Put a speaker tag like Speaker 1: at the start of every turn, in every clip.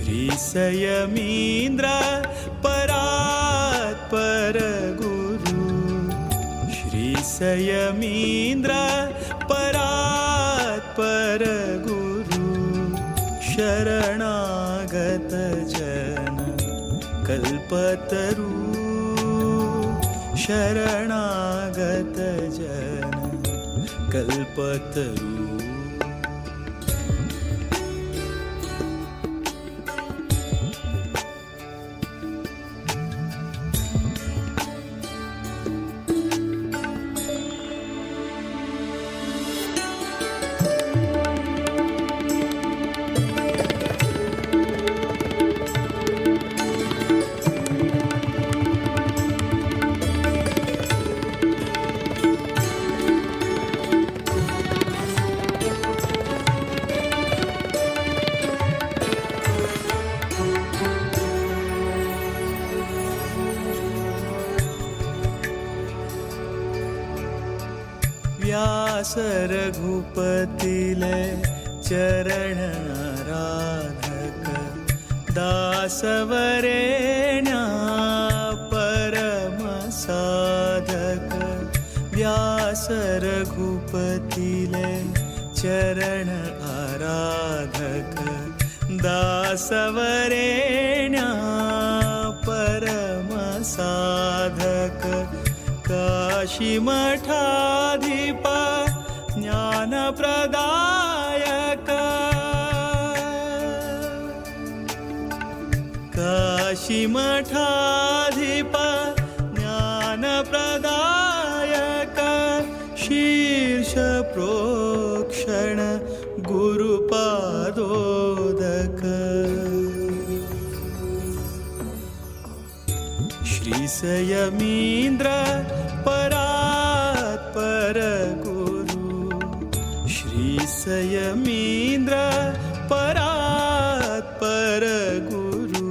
Speaker 1: श्री सयमींद्र परात्पर गुरु। श्री सयमींद्र परात्पर गुरु। शरणागत जन कल्पतरु। शरणागत जन कल्पतरु। व्यास रघुपतिले चरण आराधक। दासवरेण्या परम साधक। व्यास रघुपतिले चरण आराधक। दासवरेण्या परम साधक। काशी मठाधिप ज्ञानप्रदायक। काशी मठाधिप ज्ञानप्रदायक। शीर्ष प्रोक्षण गुरुपादोदक। श्री सयमींद्र परात्पर गुरु। श्री सयमींद्र परात्पर गुरु।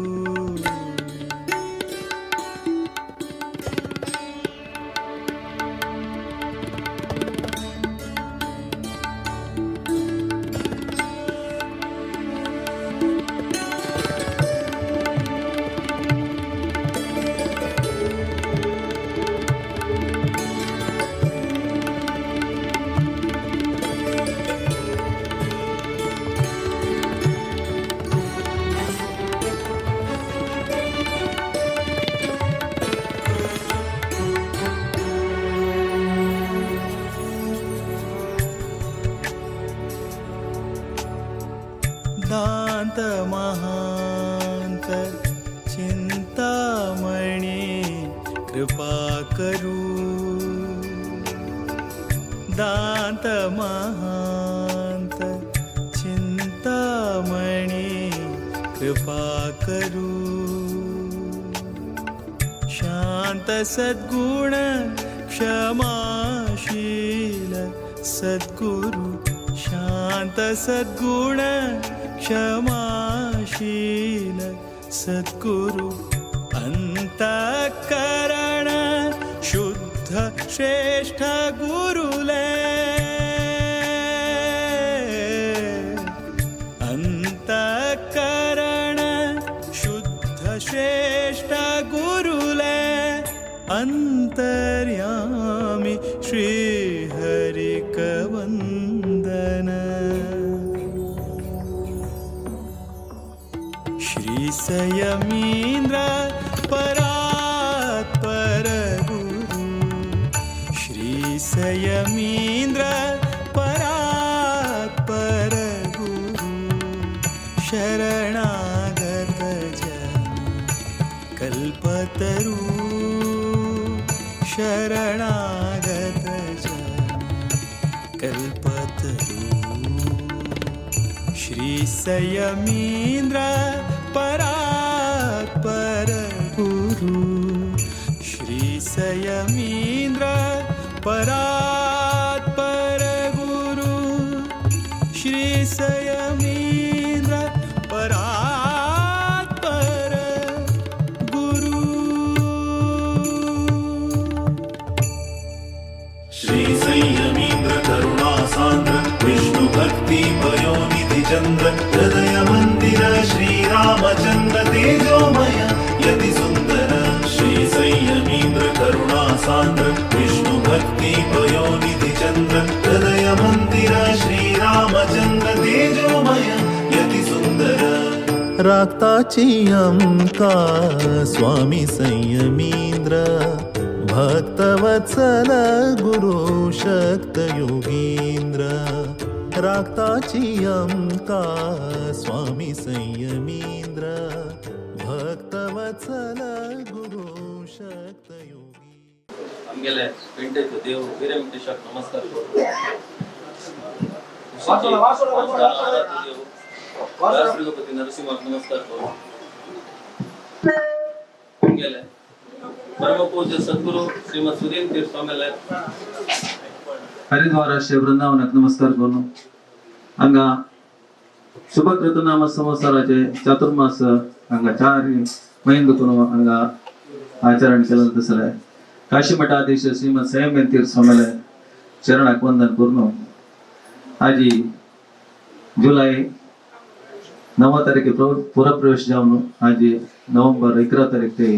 Speaker 1: दांत महांत चिंतामणी कृपा करू। दांत महांत चिंतामणी कृपा करू। शांत सद्गुण क्षमाशील सद्गुरु। शांत सद्गुण क्षमाशील सद्गुरु। अंतःकरण शुद्ध श्रेष्ठ गुरुले। अंतःकरण शुद्ध श्रेष्ठ गुरुले। अंतर्यामी श्री हरिकवंदन। श्री सयमींद्र परात्पर गुरु। श्री सयमींद्र परात्पर गुरु। शरणागत जन कल्पतरु। शरणागत जन कल्पतरु। श्री सयमींद्र परात्पर गुरु। श्री सयमींद्र परात्पर गुरु। श्री सयमींद्र परात्पर गुरु।
Speaker 2: श्री संयमीन्द्र करुणा सान्द्र विष्णु भक्ति पयोनिधि चन्द्र हृदय मन्दिर श्रीरामचन्द्र तेजोमय यति सुन्दर। श्री संयमीन्द्र करुणा सान्द्र विष्णु भक्ति पयोनिधि चन्द्र हृदय मन्दिर श्रीरामचन्द्र तेजोमय यति सुन्दर।
Speaker 3: रागताची अमका स्वामी संयमींद्र, भक्तवत्सल गुरु शक्त योगींद्र। रागताची अमका स्वामी संयमींद्र, भक्तवत्सल गुरु शक्त योगी।
Speaker 4: आमगेले पेंटेचो देव वीर वेंकटेशाक नमस्कार करून रघुपती नरसिंहाक नमस्कार करून आमगेले परमपूज्य सद्गुरु श्रीमद सुधीन तीर्थ स्वामीले हरिद्वार श्री वृंदावनाक नमस्कार करून हांगा शुभकृतनाम संवत्सराचे चातुर्मास हांगा 4 म्हयने करून हांगा आचरण केलें तसलें काशी मठाधीश श्रीमद संयमेन तीर्थ स्वामीले चरणाक वंदन करून आजी जुलै 9 तारीख पुरप्रवेश जावन आजी नोव्हेंबर 11 तारीख ते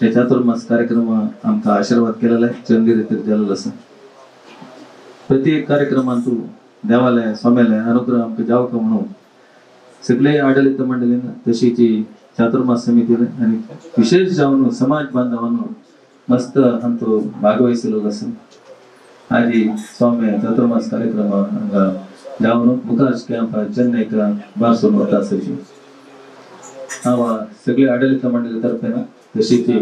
Speaker 4: हे चातुर्मास कार्यक्रम आमकां आशीर्वाद केलेलो आहे, चंदी रीतीर जाल्लो आसा। प्रति एक कार्यक्रमांतू देवाले स्वाम्याले अनुग्रह आमकां जावका म्हणून सगळे आडलित मंडळीन तशीची चातुर्मास समितीन आणि विशेष जावन समाज बांधवांनो मस्त हांतू भागवहिसलो आसा। आजी स्वामी चातुर्मास कार्यक्रम हांगा जावन मुखार कॅम्प चेन्नईक बारसून वता आसाची। हांव सगळे आडलित मंडळी तर्फेन, तशीची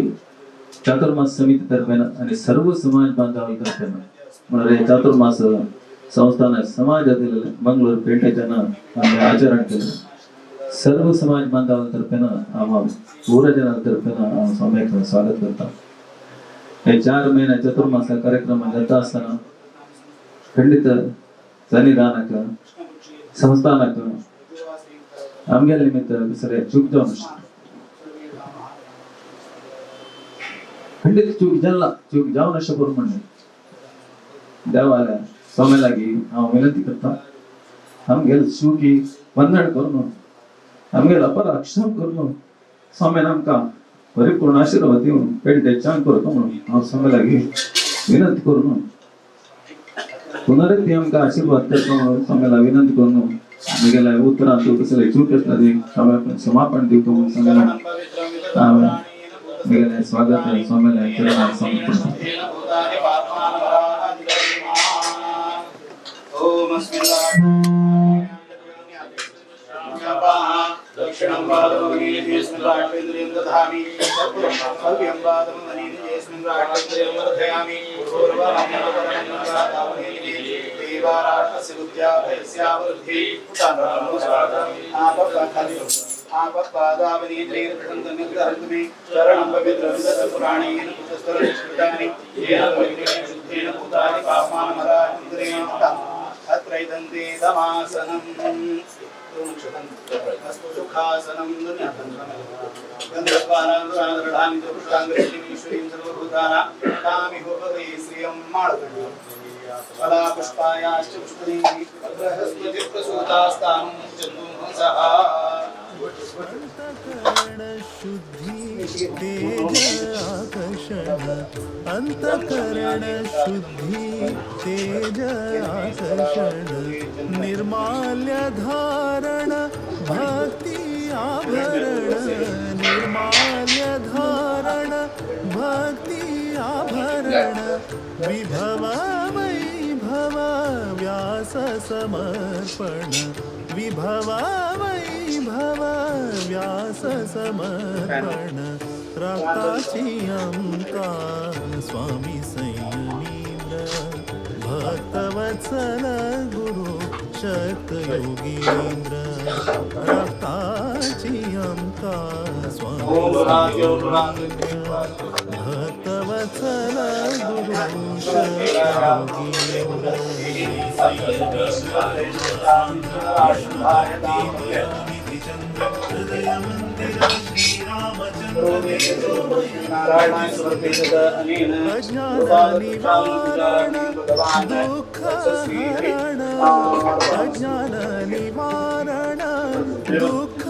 Speaker 4: चातुर्मास समिती तर्फेन आणि सर्व समाज बांधवां तर्फेन म्हणजे चातुर्मास संस्थान समाजातील मंगळूर पेंटेच्यान आम्ही आचरण केलं। सर्व समाज बांधवां तर्फेन हांव पूरा जनां तर्फेन हांव स्वाम्याक स्वागत करता। हे 4 महिने चतुर्मास कार्यक्रम जाता असताना खंडित सन्निधानक संस्थानक आमगेले निमित्त दुसरे चूक जावन खंडित चूक जाला, चूक जावन अशें करूं म्हणलें देवाल्या स्वामी लागीं हांव विनंती करता, आमगेले चुकी वंदन करून आमगेले अपराध क्षम करून स्वामीन आमकां परिपूर्ण आशीर्वाद दिवन पेंटे चांग करता म्हणून हांव स्वामी लागीं विनंती करून पुनरुक्ती आमकां आशीर्वाद करता म्हणून स्वामीला विनंती करून म्हगेल्या उतरांत कसले चूक आसता ती क्षमापण दिवता म्हणून स्वामीला हांव म्हगेलें स्वागत स्वामील्या चरणांत समर्पण।
Speaker 5: दक्षिणं पादमवनीयस्मिन् राष्ट्रेन्द्रियं दधामि, सव्यं पादमवनीयस्मिन् राष्ट्रेन्द्रियं वर्धयामि। देवाराष्ट्रस्य बुद्ध्या भयस्यावृद्धि आपपादावनीन्द्रियं शरणं पवित्रं पुराणेन पुस्तकं येन पवित्रेण शुद्धेन भूतानि पापानमरान्द्रियं अत्रैदन्ते दमासनम् अस्तु सुखासनं गन्धर्वाणां पुष्टाङ्गीश्वरीं सर्वभूतानां कामिहोपदये श्रियं माळकण्डं फलापुष्पायाश्च पुष्पैः बृहस्पतिप्रसूतास्तां चन्दुंसः।
Speaker 3: अंतकरण शुद्धी तेज आकर्षण, अंतकरण शुद्धी तेज आकर्षण, निर्माल्य धारण भक्ती आभरण, निर्माल्य धारण भक्ती आभरण, विभव वैभव व्यास समर्पण, विभव वैभव व्यास समर्पण। रागताची अमका स्वामी संयमींद्र, भक्तवत्सल गुरु शक्त योगींद्र। रागताची अमका स्वामी संयमींद्र, भक्तवत्सल गुरु शक्त योगींद्र।
Speaker 5: नारायणाय समर्पित अनेन
Speaker 3: अज्ञान निवारण दुःख हरण, अज्ञान निवारण दुःख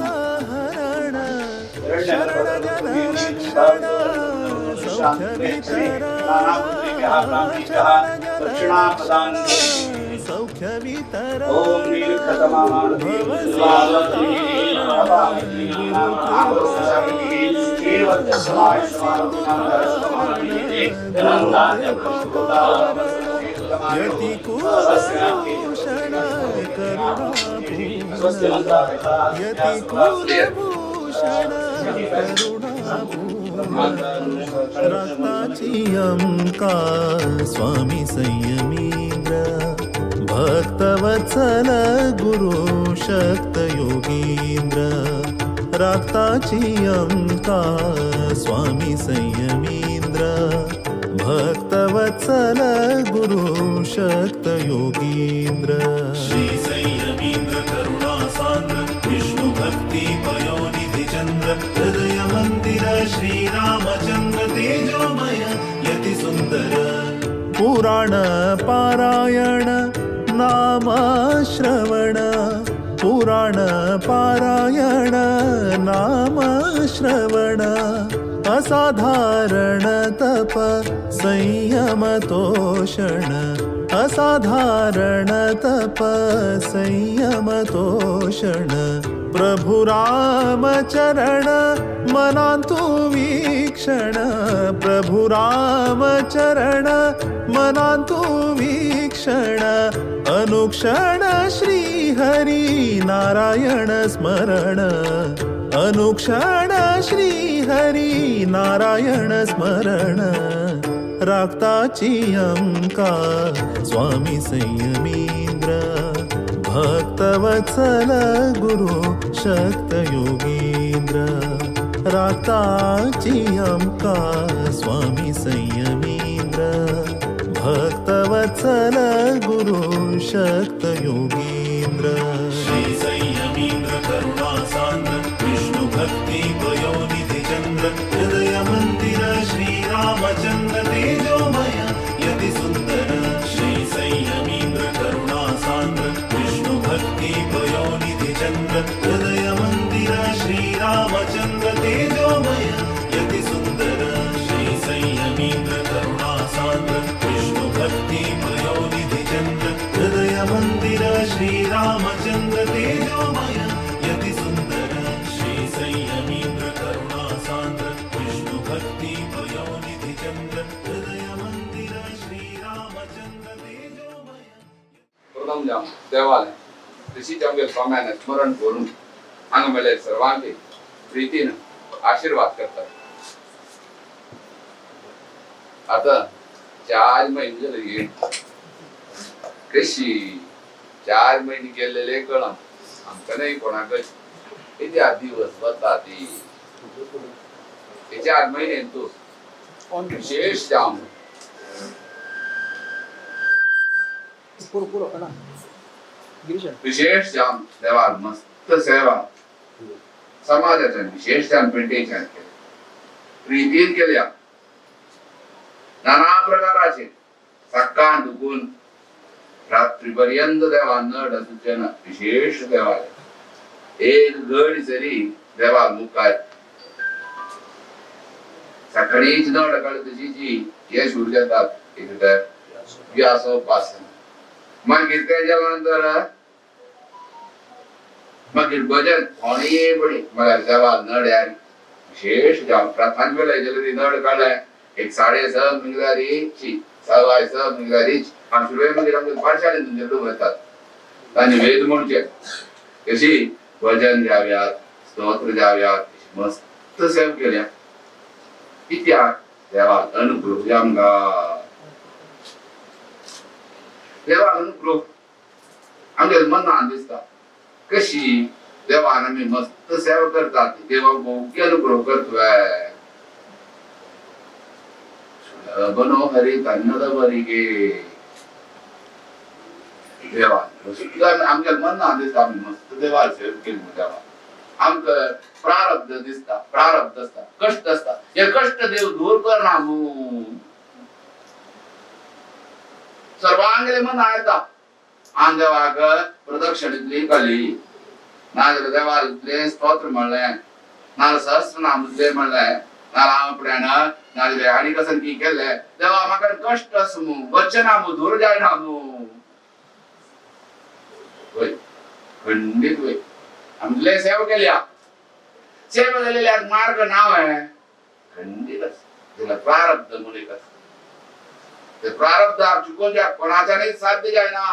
Speaker 5: दक्षिणा प्रदान। ओम
Speaker 3: रक्ताचियंका स्वामी संयमींद्र भक्तवत्सल गुरु शक्त योगींद्र। राक्ताचियंका स्वामी संयमींद्र भक्तवत्सल गुरु शक्त योगींद्र।
Speaker 2: श्री संयमींद्र करुणा सान्द्र विष्णु भक्ति पयोनिधि चंद्र हृदय मंदिर श्री रामचंद्र तेजोमय यति सुंदर।
Speaker 3: पुराण पारायण नाम श्रवण पुराण पारायण नाम श्रवण असाधारण तप संयम तोषण असाधारण तप संयम तोषण प्रभु राम चरण मनांतु वीक्षण प्रभु राम चरण मनांतु वीक्षण अनुक्षण श्री हरि नारायण स्मरण अनुक्षण श्री हरि नारायण स्मरण। राक्ताचियंका स्वामी संयमींद्र भक्तवत्सल गुरु शक्त योगींद्र। राक्ताचियंका स्वामी संयमींद्र भक्तवत्सल गुरु शक्त योगींद्र।
Speaker 2: श्री संयमींद्र करुणा सान्द्र विष्णु भक्ति पयोनिधि चंद्र हृदय मंदिर श्री रामचंद्र तेजोमय यति सुंदर। श्री संयमींद्र करुणा सान्द्र विष्णु भक्ति पयोनिधि चंद्र हृदय मंदिर श्री रामचंद्र तेजोमय यति सुंदर। श्री संयमींद्र करुणा सान्द्र विष्णु भक्ति पयोनिधि चंद्र हृदय मंदिर श्री रामचंद्र तेजोमय यति सुंदर। श्री संयमींद्र करुणा सान्द्र विष्णु भक्ति पयोनिधि चंद्र हृदय मंदिर श्री रामचंद्र तेजोमय।
Speaker 6: प्रथम जावन देवालय तशीच आमगे स्वाम्यान स्मरण करून हांगा मेळ्ळे सर्वांक प्रितीन आशीर्वाद करतात। आता 4 महिने जाले कशी 4 महिने गेलेले कळना आमकां न्हय कोणाकच कित्या दिवस वता ती ते 4 महिने तूं विशेष जावन विशेष जावन देवान मस्त सेवा समाजाच्यान विशेष जावन पेंटेच्यान केल्या प्रितीन केल्या नाना प्रकाराचे सक्कान दुखून रात्री पर्यंत देवान नड आसूचे ना विशेष देवाले एक घडी जरी देवा मुखार सकाळीच नड काडली तशीची हे सुरू जातात कितें व्यासोपासन मागीर तेच्या नंतर मागीर भजन कोणीय बडी म्हळ्यार देवा नड यार विशेष जावन प्रार्थना वेळार जाल्यार नड काडले एक 6:30 मिंगल्यारीची 6:15 मिंगल्यारीच आनी सुरवे मागीर आमचे पाठशाळेंत लोक वतात तांणी वेद म्हणचे तशी भजन जाव्यात स्तोत्र जाव्यात मस्त सेव केल्या कित्याक देवाक अनुग्रह आमकां देवाक अनुग्रह आमच्या मनान दिसता कशी देवान आमी मस्त सेवा करतात देवा भोवकी अनुग्रह करतोय। बनो हरी तन्नद बरी देवा आमच्या मनान दिसता आमी मस्त देवाक सेवा केली देवा आमकां प्रारब्ध दिसता प्रारब्ध आसता कश्ट आसता हे कश्ट देव दूर करना म्हूण सर्वांगेले मन येता आन देवाक प्रदक्षिणेंतली काडली नाजाल्यार देवाक इतलें स्तोत्र म्हणलें नाजाल्यार सहस्रनाम इतलें म्हणलें नाल्यार हांव फुड्यान नाजाल्यार आनी कसन की केल्लें देवा म्हाका कश्ट आसा मू, वचना मू, दूर जायना मू. वय खंडीत वय आमले सेवा केल्या, सेवा केलेल्याक मार्ग नांव आहे खंडीत आसा. जाल्यार प्रारब्ध म्हूण एक आसा, ते प्रारब्धाक चुकोवच्या कोणाच्यानूय साध्य जायना.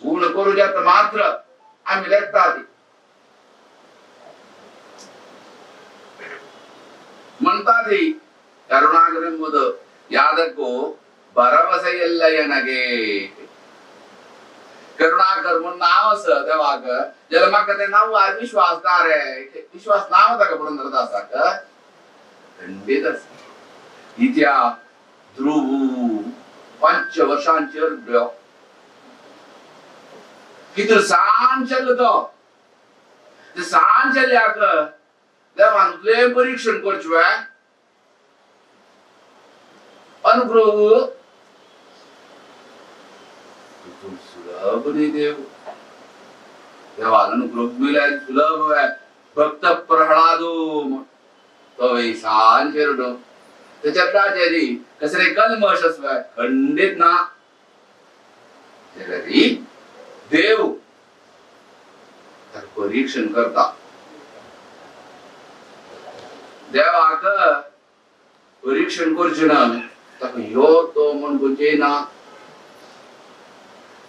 Speaker 6: पूर्ण करूं जाता मात्र आमी लेखता ती म्हणता ती ಕರುಣಾಕರೆಂಬುದು ಯಾದಕ್ಕೂ ಭರವಸೆ ಇಲ್ಲ ಎನಗೆ. करुणाकर म्हणून नाव आसा देवाक, जाल्यार म्हाका तें नांव विश्वास ना रे, विश्वास नाव ताका पुरंदरदासाक खंडीत आसा. इत्या ध्रुव 5 वर्षांचेर कितें सान चल्लो तो, ते सान चल्ल्याक देवान तुजें परीक्षण करचें अनुग्रह सुलभ न्ही देव. देवान अनुग्रह मेळ्ळ्यार सुलभ भक्त प्रह्लादू तो सान चेरडो त्याच्या राजारी कसले कल्मश आसले खंडीत ना, जाल्यार देव ताका परीक्षण करता. देवाक परीक्षण करचें ना, ताका ह्यो तो म्हूण खंयचेय ना.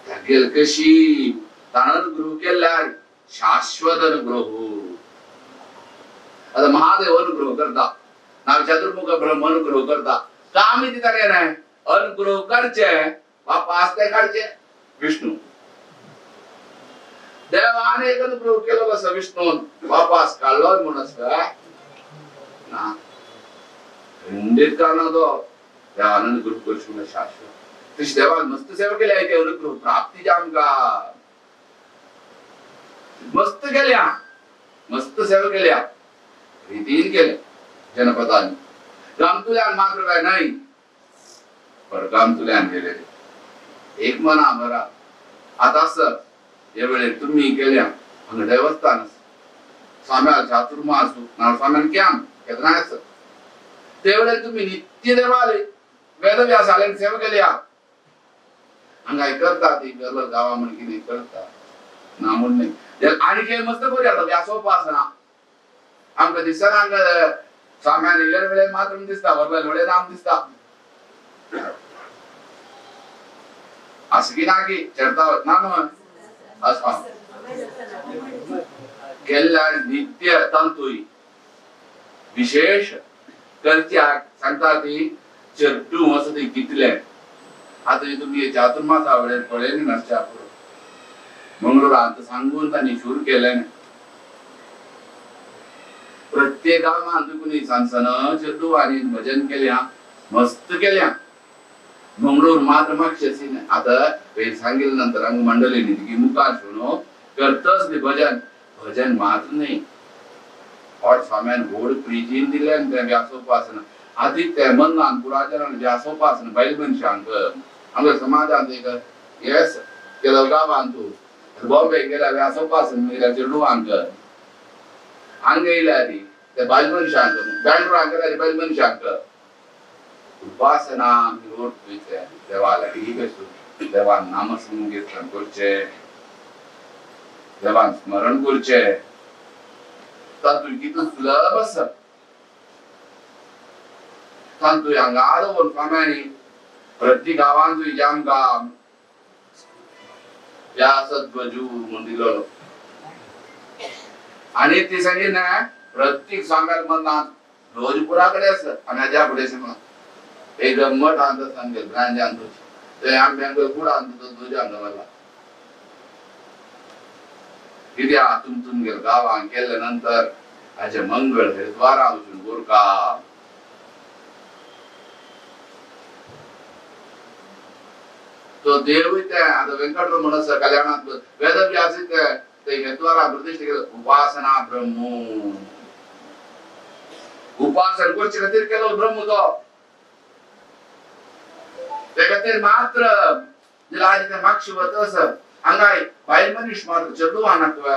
Speaker 6: तागेल कशी ताणें अनुग्रह केल्यार शाश्वत अनुग्रह. आतां महादेव अनुग्रह करता, ना चतुर्मुख ब्रह्म अनुग्रह करता, कामी ती ताणें न्हय अनुग्रह करचे वापास ते काडचे. विष्णू देवान एक अनुग्रह केलो कसो विष्णून वापास काडलो म्हूण आसता ना, खंडीत काडना तो. देवान अनुग्रह करचो म्हणल्यार शाश्वत. तशी देवान मस्त सेवा केल्या ते अनुग्रह प्राप्तीच्या आमकां मस्त केल्या, मस्त सेवा केल्या, रितीन केल्या जनपदांनी. गामतुल्यान मात्र काय नाही, पर गामतुल्यान गेले एक मना बरा. आता सर हे वेळेर तुम्ही केल्या हांगा देवस्थान स्वाम्या चातुर्मास ना स्वाम्यान क्याम केन्ना आसा ते वेळेर तुम्ही नित्य देवाले वेदव्यास आल्यान सेवा केल्या. हांगा करता ती गेलो गांवा म्हण कितें करता ना म्हूण न्ही. आनी कितें मस्त करूया आतां व्यासोपासना आमकां दिसना. हांगा स्वाम्यान येयल्या वेळेर मात्र दिसता, व्हडल्या वेळेर नाम दिसता. असं की ना की चढता ना न्हय असं केल्ल्या नित्य तांतूय विशेष करच्याक सांगता ती चड्डू असं ती कितले. आतां तुमी चातुर्मासा वेळेर पळयली नासच्या पुरो मंगळूरांत सांगून तांणी शूर केलें. प्रत्येक गांवांत तुमी सांसन चेड्डू आनी भजन केल्या, मस्त केल्या. मंगळूर मात्र मागशें आतां पयर सांगिल्ले नंतर हांगा मंडळींनी की मुखार सुनो करतच न्ही भजन. भजन मात्र न्ही, व्हड स्वाम्यान व्हड प्रिजीन दिलें तें व्यासोपासना. आदी ते मनान पुराचरान व्यासोपासना बैल मनशांक आमच्या समाजांत एक येस केलो गांवांत तूं बॉम्बे गेल्या व्यासोपासन मेळ्ळ्या चेडवांक हांगा येयल्या ती ते बायल मनशांक बँगलोरांक गेल्या बायल मनशांक उपासना देवा लागीं कशें देवान नामसंकीर्तन करचें, देवान स्मरण करचें. तातूंत कितलो सुलभ आसा. तातूंत हांगा दवर स्वाम्यांनी प्रत्येक गांवांत आमकां व्यासध्वजू म्हूण दिलोलो. आनी ती सांगी ना प्रत्येक स्वाम्याक मनात रोजपुरा कडेन आसा. आनी हाज्या फुडें सांगलां एक मठ आसा सांगेल ब्रांजान थंय आमच्या कुडान ध्वज हांगा कित्याक तुमगेर गांवांत केले नंतर हाजे मंगळ हरिद्वारा वचून गोरका. तो देवूय ते आतां वेंकटरमण आसा कल्याणांत वेदव्यास ते ते हरिद्वारा प्रतिश्ठा केलं. उपासना ब्रह्म उपासन करचे खातीर केलो ब्रह्म तो ते खातीर मात्र आज ते मागशी वत आसा हांगा बायल मनीस मात्र चेडवां नाका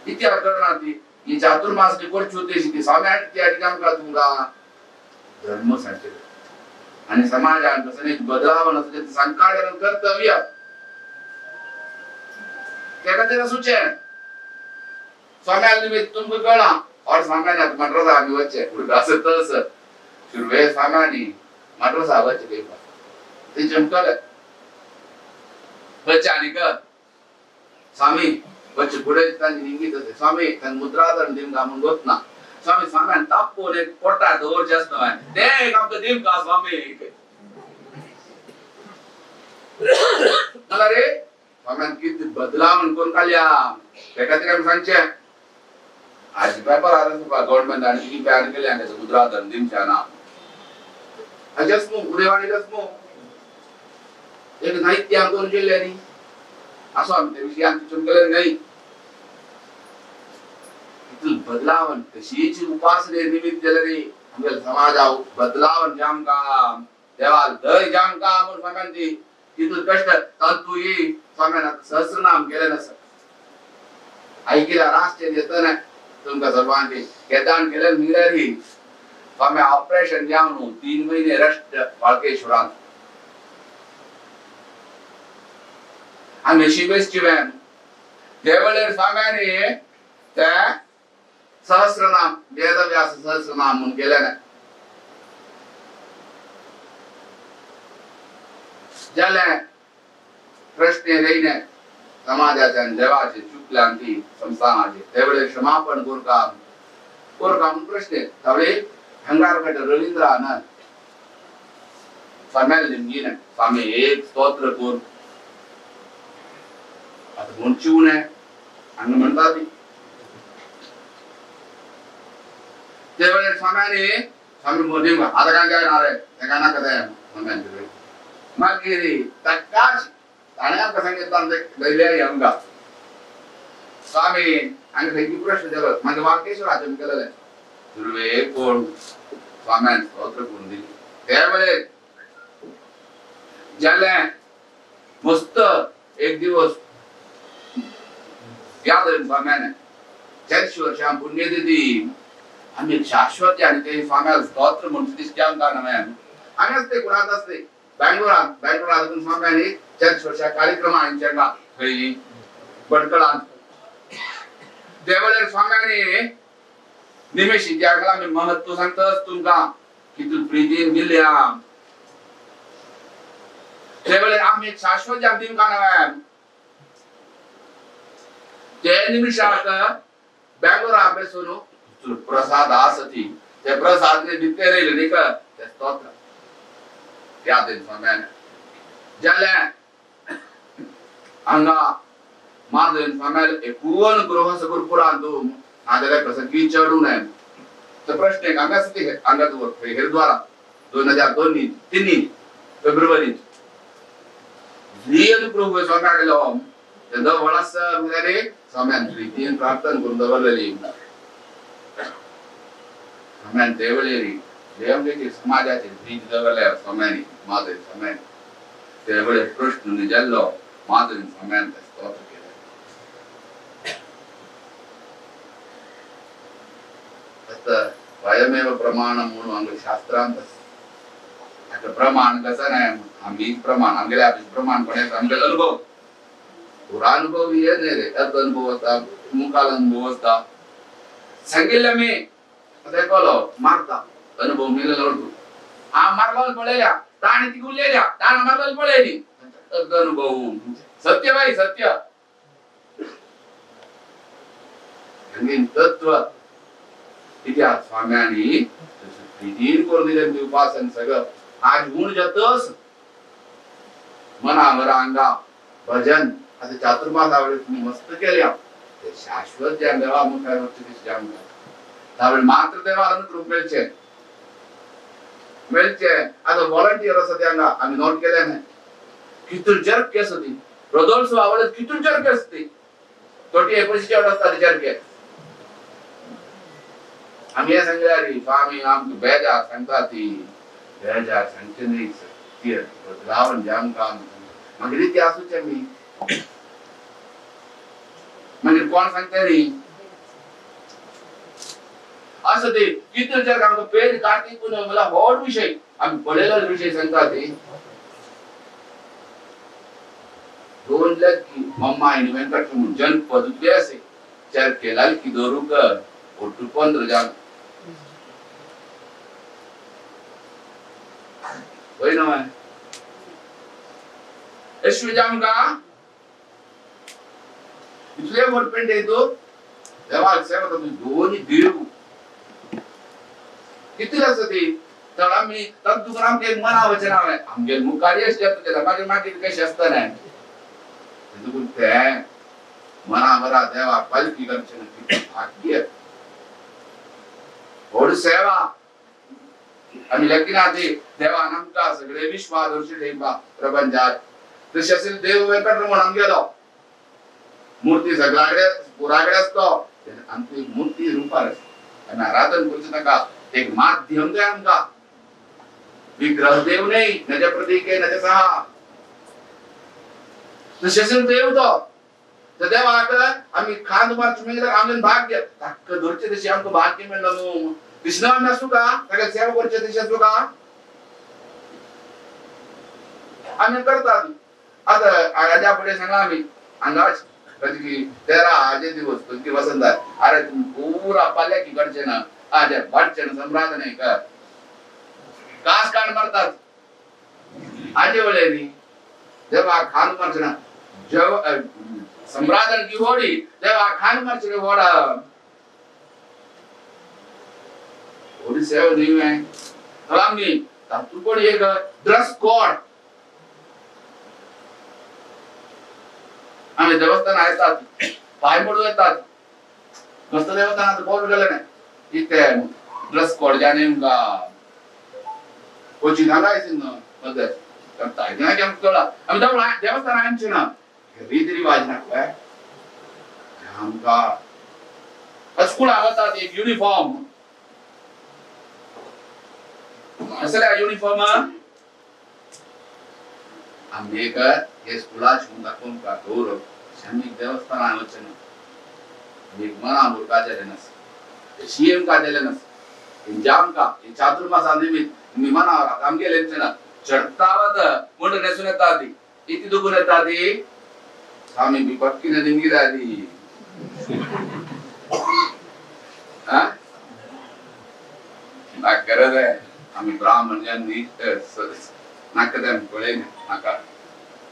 Speaker 6: इतिहास करना ती ही चातुर्मास कोण उद्देश ती स्वामी ती काम का तुमका धर्म सांगते आणि समाजान कसं बदलावं नसते संकारण कर्तव्य त्या खातीर आसूचे स्वाम्याला निमित्त तुमकां कळ्ळां और स्वाम्यान आतां मड्रासा आमी वचचे असं तसं सुरवे स्वाम्यानी मड्रासा वचचे ते ते चमकले बच्चे आनी क स्वामी बच्चे फुडें तांची इंगीत आसा स्वामी तांकां मुद्राधरण दिवंक म्हूण गोतना स्वामी स्वाम्यान तापोवन एक पोटार दवरचें आसता ते एक आमकां दिवंक स्वामी मला रे स्वाम्यान कितें बदलावण करून काडल्या त्या खातीर आमी सांगचें आज पेपर आसा तुका गव्हर्नमेंट आनी कितें बॅन केलें हांगा मुद्राधरण दिवचें ना हाजेच न्हू उदयवाणीच न्हू एक साहित्य आमकां करून केल्लें न्ही असो आमी ते विशयी आमचें चमकलें न्हय तितून बदलावण तशीच उपासने निमित्त जाल्यार रे आमगे समाजा बदलावण जामकां देवाल दय जामकां म्हूण स्वाम्यान ती तितून कश्ट तंतू स्वाम्यान आतां सहस्रनाम केलें नासा ऐकिल्या राष्ट्र येतना तुमकां सर्वांचे केदान केलें म्हणल्यार स्वामी ऑपरेशन जावन 3 महिने रेस्ट वाळकेश्वरांत आमी शिबेसची वेन देवळेर स्वाम्यानी ते सहस्रनाम वेदव्यास सहस्रनाम म्हणून केलें ना जालें प्रश्न येयले समाजाचे आनी देवाचे चुकल्या ती संस्थानाचे त्यावेळे क्षमापण कोरका कोरका म्हणून प्रश्न त्यावेळी हंगार रवींद्र आनंद स्वाम्याला लिमगी ना स्वामी एक स्तोत्र कोर आता म्हणची उणे हांगा म्हणटा ती त्यावेळे स्वाम्याने स्वामी मोदी आता काय जाणार आहे ते काय नाका ते स्वाम्यांचे मागीर ताकाच ताणें आमकां सांगितलं दैल्या आमकां स्वामी हांगा खंयची प्रश्न जालो मागीर वाकेश्वराचें केलेलें सुरवे कोण स्वाम्यान स्तोत्र करून दिली त्यावेळे जालें मस्त एक दिवस याद स्वाम्याने 400 वर्षां पुण्यतिथी आमी शाश्वत आणि ते स्वाम्याला स्तोत्र म्हणून दिसते आमकां नव्यान आमी आसते कुणाक आसते बँगलोरात बँगलोरात स्वाम्यानी 400 वर्षा कार्यक्रम आयोजन थंय भटकळांत देवळेर स्वाम्यानी निमिष इतिहासाला आमी महत्व सांगताच तुमकां कितू प्रितीन दिल्या त्यावेळेर आमी शाश्वत जाम दिवंक नव्यान ते निमिषाक बँगलोरा बेसून प्रसाद आसती ते प्रसाद भितर येयले न्ही का ते स्तोत्र याद येयलें स्वाम्यान जालें हांगा माधवन स्वाम्याल एकूण गृह सगुरपुरांत नाजाल्यार प्रसंगी चढू नये तर प्रश्न एक हांगा आसा ती हांगा हेरद्वारा 2002 3 फेब्रुवारी अनुग्रह स्वाम्या गेलो तेन्ना वळास म्हणल्यार स्वाम्यान प्रितीन प्रार्थना करून दवरलेली स्वाम्यान देवळेरी देव समाजाचे प्रीती दवरल्या स्वाम्यानी माधवी स्वाम्यान त्यावेळे प्रश्न जाल्लो माधवी स्वाम्यान स्तोत्र केलें. आता वयमेव प्रमाण म्हणून आमगे शास्त्रांत आता प्रमाण कसं नाही आम्ही प्रमाण आमगेले आपले प्रमाण पण आमगे अनुभव पुरानुभव हे नाही रे अर्ध अनुभव असता मुखाल अनुभव असता सांगितलं मी आता कलो मारता अनुभव मिळाला हा मारलो पळयल्या ताणी ती उरलेल्या ताण मारलो पळयली अर्ध अनुभव सत्य बाई सत्य तत्व इतिहास स्वाम्यानी प्रितीन करून दिलें उपासन सगळं आज गुण जातस मनावर अंगा भजन आता चातुर्मास आवडे तुम्ही मस्त केल्या ते शाश्वत ज्या देवा मुखार जाम त्यावेळी मात्र देवाला अनुग्रह मेळचे मेळचे. आता व्हॉलंटियर आसा ते हांगा आमी नोट केले न्हय कितून जर्क केस होती रदोल्सो आवडत कितून जर्क आसती तोटी एकोणीस चेड आसता जर्के आमी हे सांगल्या रे स्वामी आमकां बेजार सांगता ती बेजार सांगचे न्ही सत्य बदलावण जाम काम मागीर ते आसूचे मी मागीर कोण सांगता न्ही असं ते किती विचार आमकां पेर कार्तिक पुनव मला व्हड विशय आमी पळयलो विशय सांगता ते 2 लाख मम्मा आनी वेंकट म्हणून जनपद असे चार केला की दवरूंक ಒಟ್ಟು 15 ಜನ वय ना ಎಷ್ಟು जाम का इतले व्हड येतो देवाक सेवा दोन्ही देव किती आसा ती तर आमी तंतु आमगे मना वचना आमगे मुखारी अशें जाता मागीर मागीर कशें आसता न्हय ते मना बरा देवा पालखी करचें ना भाग्य व्हड सेवा आमी लग्नां ती देवान आमकां सगळे विश्वादर्शी ठेयपा प्रपंचात तशें असेल देव वेंकटरमण आमगेलो मूर्ती सगळ्याकडे पुराकडे असतो आमची मूर्ती रूपार आमी आराधन करूच नाका एक माध्यम ते आमकां विग्रह देव न्हय नज प्रतीक नज सहा तशें असेल देव तो तर देवाक आमी खांद मारचे म्हणल्यार आमगेलें भाग्य ताका धरचें तशें आमकां भाग्य मेळ्ळो न्हू कृष्ण आमी आसूं का ताका सेवा करचे तशें आसूं का आमी करतात आता हाज्या फुडें सांगला आमी हांगाच तेरा आजे दिवस तुमची वसंत अरे तुम्ही पुरा पाल्याकी करचे ना आजे वाटचे ना सम्राट नाही का कास काढ मारतात आजे वेळेनी जेव्हा खान मारचे ना जेव्हा सम्राटन की होडी जेव्हा खान मारचे होडा होडी सेवा नाही आहे तर आम्ही तातूंत पण एक ड्रेस कोड आम्ही देवस्थान येतात पाय मोडू येतात मस्त देवस्थानात बोल गेले नाही इथे ड्रेस कोड ज्या नेमका कोची घालायची ना मदत करता येते कळा आम्ही देवस्थान आमचे ना रीती रिवाज ना आमकां स्कुलाक वतात एक युनिफॉर्म असल्या युनिफॉर्म आमी एक हे स्कुलाच दाखोवन का गौरव आमी देवस्थानान वचना आमी मना मुरकाचें नास सीएम काडलेले नास जामका हे चातुर्मासा निमित्त मी मनावर आमगेले ना चढतावत म्हणून नेसून येता ती इति दुखून येता ती आमी बी पटकीने निमगी जाली ना गरज आहे आमी ब्राह्मण ज्यांनी नाका ते पळय नाका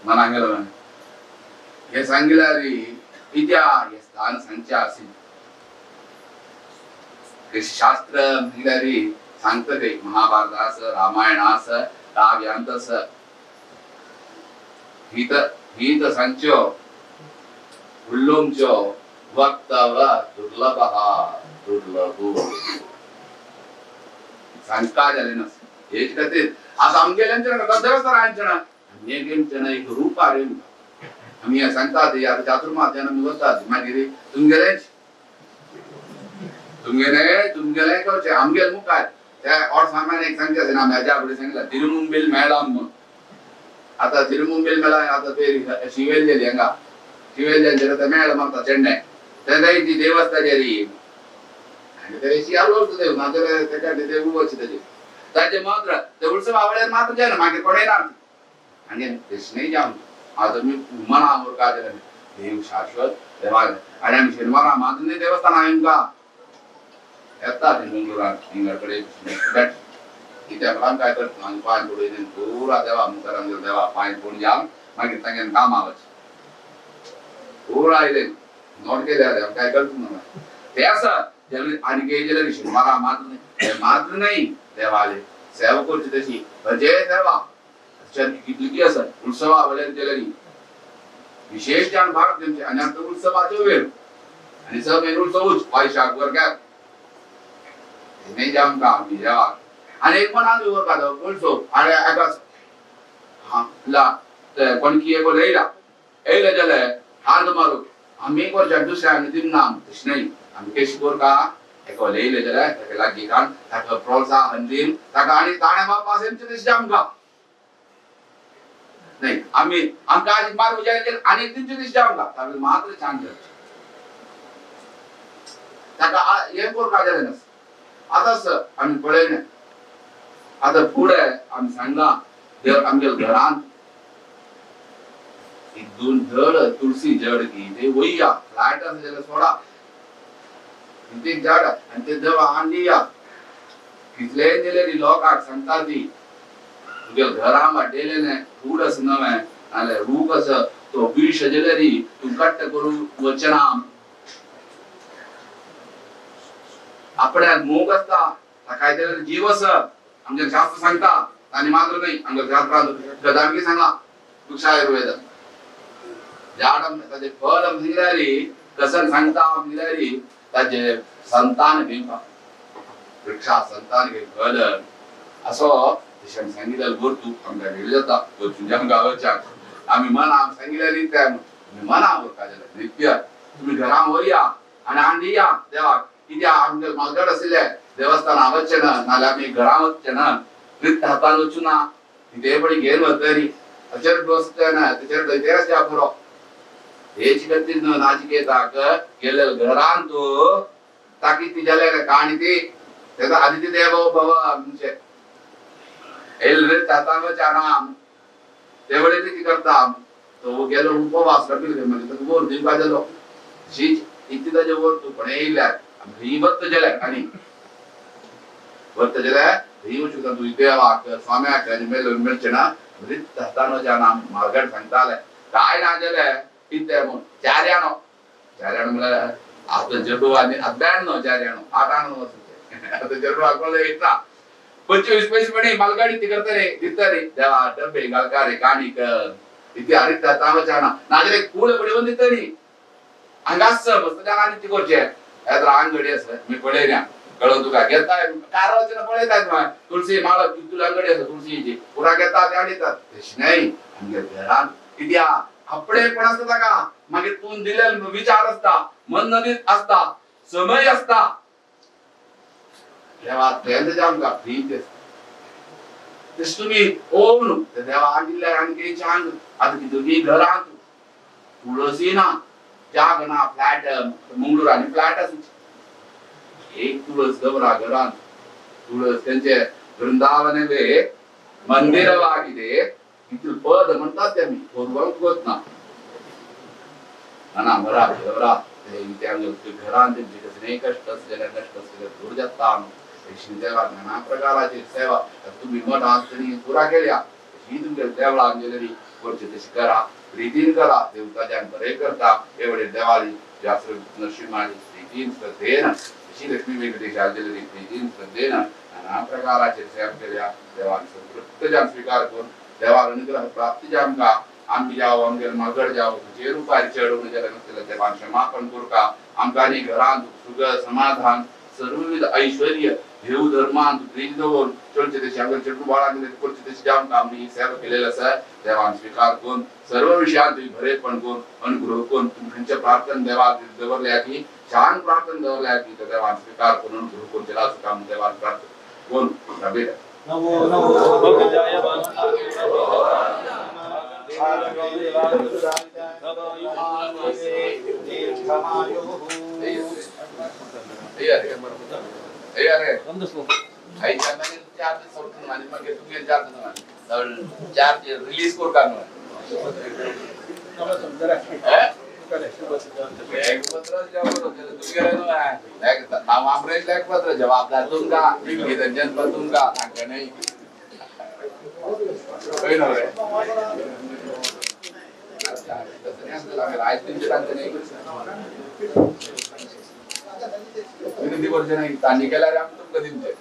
Speaker 6: मना गेलो हे सांगितलं इत्या हे स्थान सांगचे असेल शास्त्र म्हणल्यार सांगता ते महाभारत आस रामायण आस काव्यांत आस ही तर सांगच्यो उल्लोमच्यो वक्तव दुर्लभ दुर्लभ सांगता जालें ना हेच खातीर आज आमगेल्यांचें ना देवस्थानांचें ना आमगेल्यांचें ना एक रूप आरे आमी हें सांगतात आतां चातुर्मात्यान आमी वतात मागीर तुमगेलेंच तुमगेले तुमगेले करचें आमगेले मुखार त्या और सामान एक सांगचें आसा ना म्हाज्या फुडें सांगला तिरुमुंबील मेळा म्हूण आतां तिरुमुंबील मेळा आतां ते शिवेल्लेली हांगा शिवेल्ल्यांचेर आतां मेळ मारता चेडणे तेन्ना ती देवस्थाचेर आनी ते शियालो देव नाजाल्यार तेका देव वचचे ताजेर ताजे मात्र ते उत्सव आवडल्यार मात्र जायना मागीर कोणय ना आनी तशें न्हय जावन आतां मी मना मुरका देव शाश्वत देवा आनी आमी शेनवारा मात्र न्हय देवस्थान आमकां येता ती मंगळुरात हिंगा कडेन बेट कित्याक आमी काय करता आमी पांय पडून पुरा देवा मुखार आमगेलो देवा पांय पडून जावन मागीर तांगेर कामां वच पुरा आयले नोट केले आमी काय करता ना ते आसा आनी गेले शेनवारा मात्र न्हय ते मात्र न्हय देवाले सेवा करची तशी भजे सेवा कितली आसा उत्सवा वयल्यान केल्यानी विशेष जाण भाग तेमचे आनी आतां उत्सवाचो वेळ आनी सब मेन उत्सवूच वैशाख वर्गात न्हय आमकां आमी देवाक आनी एक मनान दवरपा उत्सव आनी एका हा ला कोणकी एक येयला येयले जाल्यार हात मारू आमी करच्या दुसऱ्यांक दिना तशें न्हय आमी कशें करता एका येयले जाल्यार ताका लागीं काड ताका प्रोत्साहन दिवन ताका आनी ताणें बापास येमचें तशें आमकां नाही आम्ही आमकां आज मारू जाय आनी दिवचें तशें आमकां ताका मात्र छान करचें ताका हें करपा जालें नास आतांच आमी पळयलें. आतां फुडें आमी सांगलां देव आमगे घरांत एक दोन जड तुळसी जड की ते वया फ्लॅट आसा जाल्यार सोडा, ते झाड आनी ते देवा हाडया. कितलेय दिले लोकांक सांगता ती तुगे घरा वाडयलें न्हय फूड आसा नवें नाल्यार रूख आसा तो विश जाल्यार तूं कट्ट करून वचना. आपल्याक मोग आसता ताका जाल्यार जीव आसा. आमचें शास्त्र सांगता तांणी मात्र न्हय, आमच्या शास्त्रांत कदांकी सांगला वृक्षायुर्वेद झाड ताजे फळ म्हणल्यार कसन सांगता म्हणल्यार ताजे संतान घेवपा वृक्षा संतान घे फळ असो तशें सांगितलं वरतू आमकां वेळ जाता वचून गांवाच्या आमी मनां सांगितलें त्या मना वरता जाल्यार नित्य तुमी घरां वया आनी हाडिया देवाक. कित्याक आमगे मालगड आशिल्ले देवस्थान वचचें ना नाल्यार आमी घरां वचचें ना, रिक्त हातान वचूं ना, कितेंय पळय घेवन वतली ताचेर बसचें ना, ताचेर दैत्य आसल्या पुरो. हेच खातीर न्हू नाचिकेताक गेले घरान तूं ताकी ती जाल्यार काणी ती तेका आदित्य देवो भव म्हणजे येयल रिक्त हातान वचना ते वडील कितें करता तो गेलो उपवास रपील म्हणजे ताका वर दिवपा जालो शीच इतली ताजे वर तूं पण येयल्यार ही वत्त जाल्यार आनी वत्त जाल्यार ही वचूं तूं देवाक स्वाम्याक आनी मेल मेळचें ना. रिक्त हातान वचना मालगड सांगताले काय ना जाल्यार कितें म्हूण चार्याणो चार्याणो म्हणल्यार आतां जडू आनी ब्याण्णव चार्याणो आठाणो वचूं आतां जडू आकोले येता 25 पैसे पडे मालगाडी ती करता रे दिता रे देवा डब्बे घालका रे काणीक इति हरित हातान वचना नाजाल्यार कूळ पडोवन दिता न्ही. हांगाच मस्त जाणांनी ती करचें हे तर आंगडी आसा मी पळयल्या कळोन तुका घेता कार वचना पळयतात न्हय तुळसी माळ तुला अंगडी आसा तुळसीची पुरा घेता ते हाडितात तशें न्हय आमगे घरान कित्याक आपणेपण आसता ताका मागीर तूं दिलेलो विचार आसता मन नदीत आसता समय आसता देवा तें आमकां प्रीत आसता. तशें तुमी ओम न्हू देवा हाडिल्ले आनी चांग आतां कितें घरांत तुळसी ना जाग ना फ्लॅट मंगळूर आनी फ्लॅट आसा एक तुळस दवरा घरांत तुळस त्यांचे वृंदावने मंदिर वागिदे इतले पद म्हणतात ते आमी कोरवांक वच ना ना बरा दवरा घरांत तेंचे कसलेय कश्ट आसलेले नश्ट आसलेले दूर जाता. देवा नाना प्रकाराची सेवा तुमी मठ आसतनी पुरा केल्या तशी तुमगे देवळां गेलेली करचे तशी करा प्रितीन करा देवताच्यान बरें करता एवढे देवाली जास्त नरसिंहाली प्रितीन श्रद्धेन अशी लक्ष्मी वेंकटेश आजलेली प्रितीन श्रद्धेन नाना प्रकाराचे सेवा केल्या देवान संतृप्त जान स्वीकार करून देवान अनुग्रह प्राप्ती जामका आमगे जावो आमगे मागड जावो तुजे रुपार चडोवन जाल्यार नसलें देवान क्षमापण करका. आमकां आनी घरांत सुख समाधान सर्वविध ऐश्वर्य देव धर्मान प्रीत दवरून चलचे तशी आमकां चेडूं बाळां दिलें करचे तशी आमकां आमी सेवा केलेली आसा देवान स्वीकार करून सर्व विशयांत तुमी बरेपण करून अनुग्रह करून तुमी खंयचे प्रार्थना देवाक दवरल्या की छान प्रार्थना दवरल्या की त्या देवान स्वीकार करून अनुग्रह करून त्याला सुखाम देवान प्रार्थना करून रबीर.
Speaker 5: नमो नमो
Speaker 6: चार्ज रिलीज करता न्हय लेखपत्र जबाबदार तुमकां जनपद तुमकां तांकां न्हय. विनंती करचे नाही तांणी केल्यार आमी तुमकां दिवचे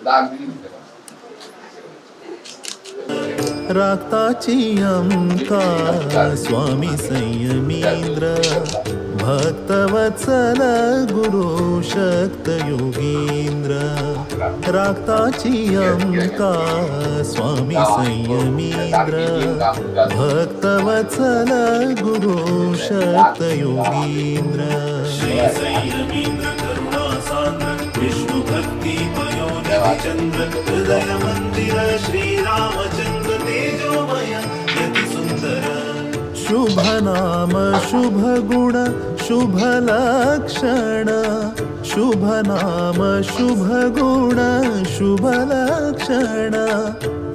Speaker 6: दान विनंती.
Speaker 3: राखताची आमकां स्वामी संयमींद्र भक्तवत्सल गुरु शक्त योगींद्र राखताची आमकां स्वामी संयमींद्र भक्तवत्सल गुरु शक्त योगींद्र.
Speaker 2: श्री संयमींद्र करुणा सान्द्र विष्णु भक्ति पयोनिधि चंद्र हृदय मंदिर श्री रामचंद्र तेजोमय यति सुंदर.
Speaker 3: शुभ नाम शुभ गुण शुभ लक्षण, शुभ नाम शुभ गुण शुभ लक्षण,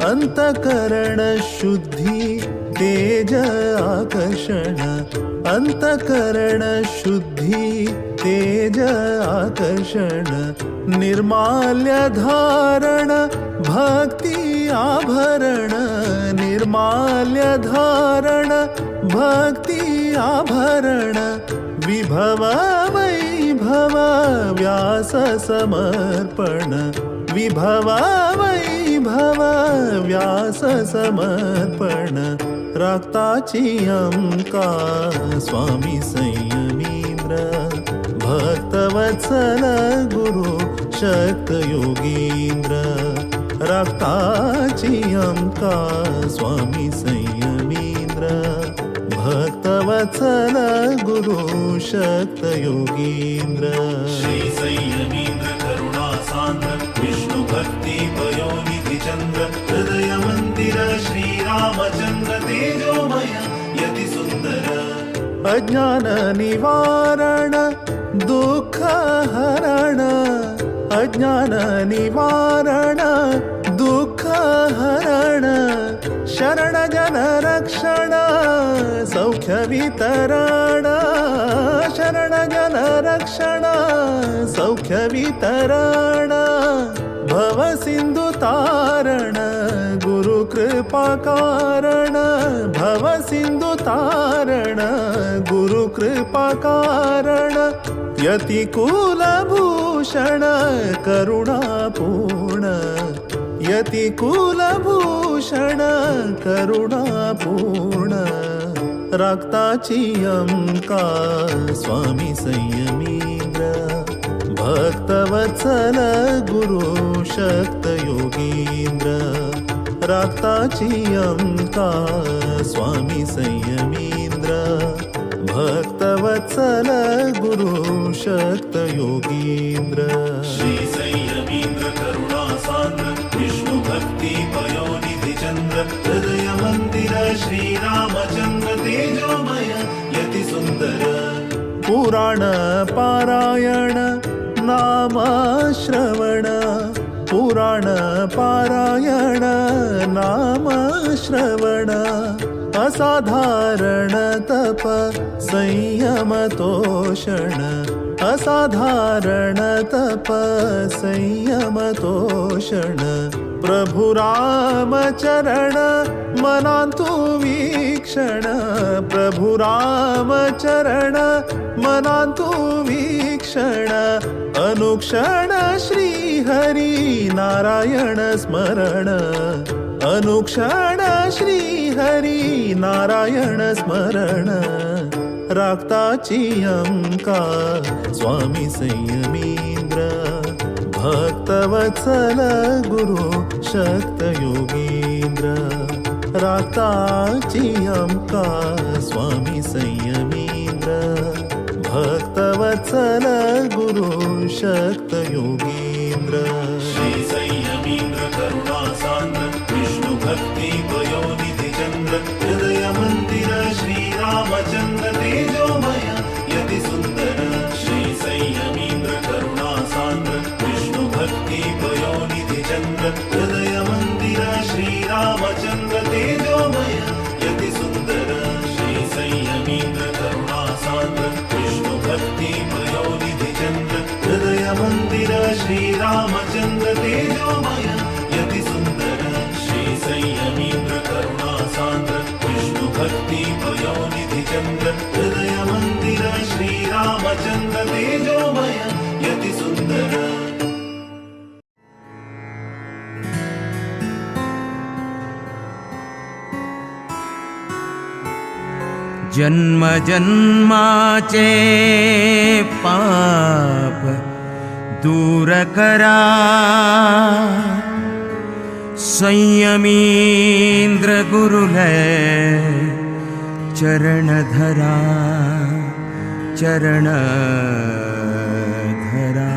Speaker 3: अंतकरण शुद्धी तेज आकर्षण, अंतकरण शुद्धी तेज आकर्षण, निर्माल्य धारण भक्ती आभरण, निर्माल्य धारण भक्ती आभरण, विभव वैभव व्यास समर्पण, विभव वैभव व्यास समर्पण, राखताची अंका स्वामी संयमींद्र, भक्तवत्सल गुरु शक्त योगींद्र, राखताची अंका स्वामी संयमींद्र, भक्तवत्सल गुरु शक्त योगींद्र।
Speaker 2: श्री संयमींद्र करुणा सांद्र विष्णु भक्ति पयोनिधि चंद्र, हृदय मंदिर श्री रामचंद्र तेजोमय यति सुंदर।
Speaker 3: अज्ञान निवारण दुःख हरण, अज्ञान निवारण दुःख हरण, शरण जन रक्षण सौख्य वितरण, शरण जन रक्षण सौख्य वितरण, भव सिंधु तारण गुरु कृपा कारण, भव सिंधु तारण गुरु कृपा कारण, यति कुलभूषण करुणापूर्ण, यति कुलभूषण करुणापूर्ण, राखताची अंका स्वामी संयमींद्र, भक्तवत्सल गुरु शक्त योगींद्र, राखताची अंका स्वामी संयमींद्र, भक्तवत्सल गुरु शक्त योगींद्र।
Speaker 2: श्री संयमींद्र करुणा सांद्र विष्णु भक्ति पयोनिधि चंद्र, हृदय मंदिर श्री रामचंद्र तेजोमय यति सुंदर।
Speaker 3: पुराण पारायण नाम श्रवण, पुराण पारायण नाम श्रवण, असाधारण तप संयम तोषण, असाधारण तप संयम तोषण, प्रभु राम चरण मनांतु वीक्षण, प्रभु राम चरण मनांतु वीक्षण, अनुक्षण श्री हरि नारायण स्मरण, अनुक्षण श्री हरि नारायण स्मरण, राखताची अंका स्वामी संयमींद्र, भक्तवत्सल गुरु शक्त योगींद्र, राखताची अंका स्वामी संयमींद्र, भक्तवत्सल गुरु शक्त योगींद्र।
Speaker 2: श्री संयमींद्र करुणा सांद्र विष्णु भक्ति पयोनिधि चंद्र, हृदय मंदिर श्री रामचंद्र तेजोमय यति सुंदर। श्री संयमींद्र करुणा सांद्र विष्णु भक्ति पयोनिधि चंद्र, हृदय मंदिर श्री रामचंद्र तेजोमय यति सुंदर। श्री संयमींद्र करुणा सांद्र विष्णु भक्ति पयोनिधि चंद्र, हृदय मंदिर श्री रामचंद्र तेजोमय यति सुंदर। श्री संयमींद्र करुणा सांद्र विष्णु भक्ति पयोनिधि चंद्र, हृदय मंदिर श्री रामचंद्र तेजोमय यति सुंदर।
Speaker 1: जन्म जन्माचे पाप दूर करा, संयमींद्र गुरुलय चरण धरा, चरण धरा।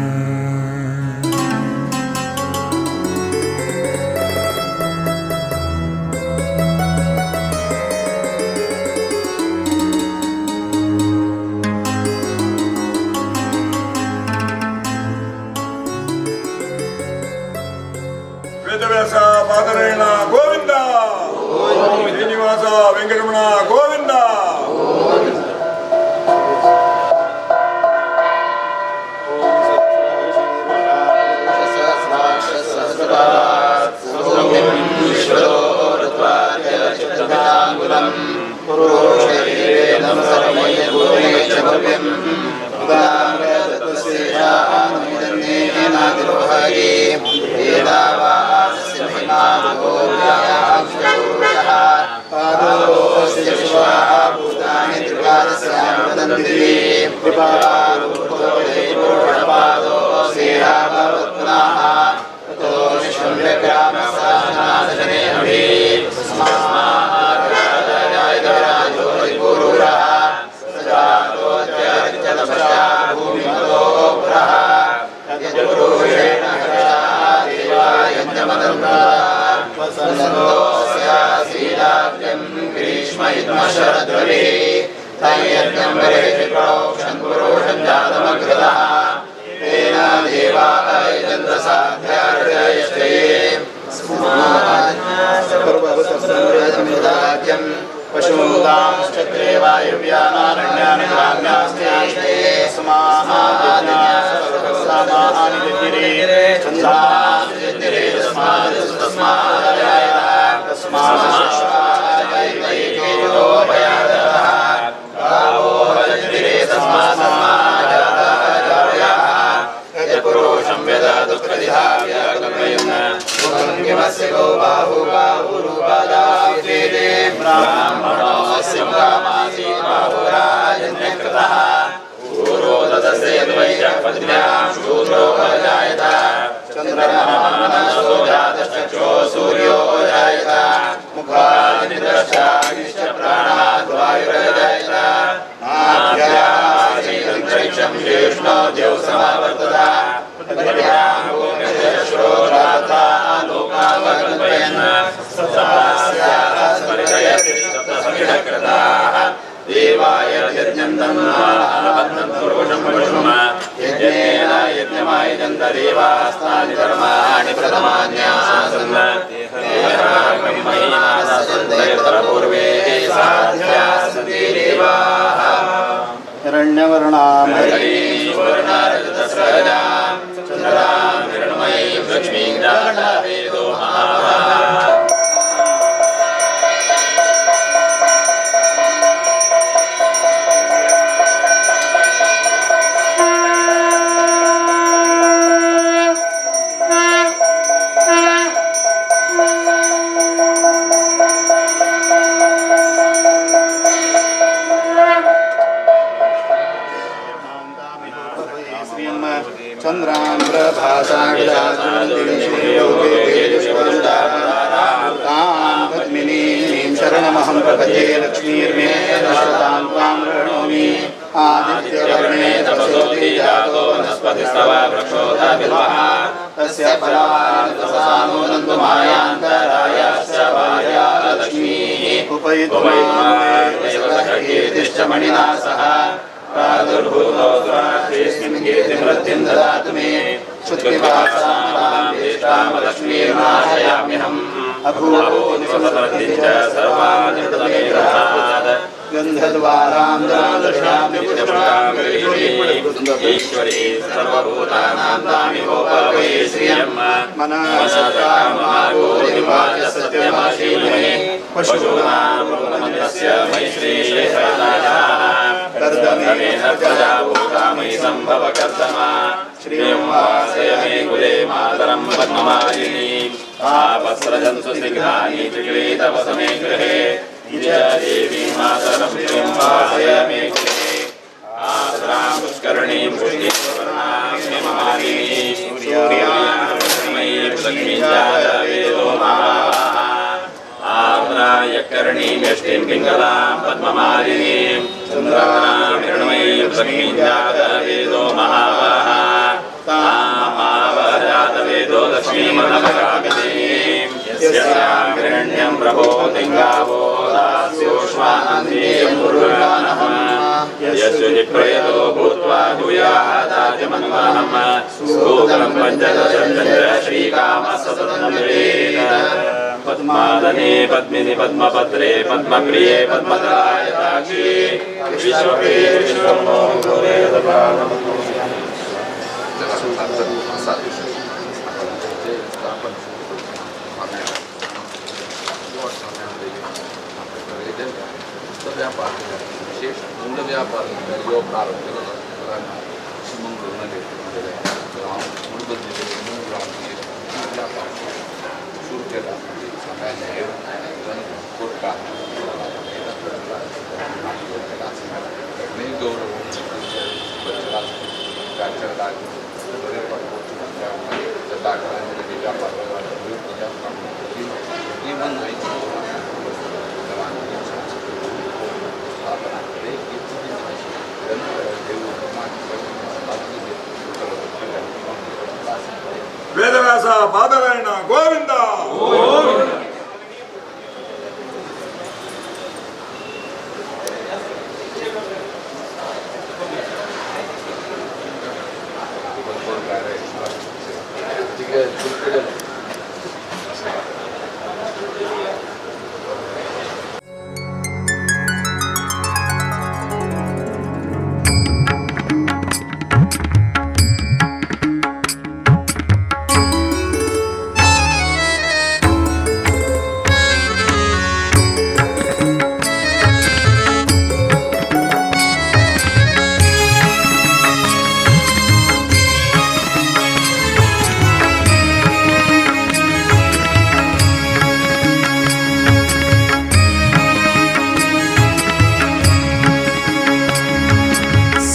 Speaker 7: ವೇದವ್ಯಾಸ ಬಾದರಾಯಣ ಗೋವಿಂದ.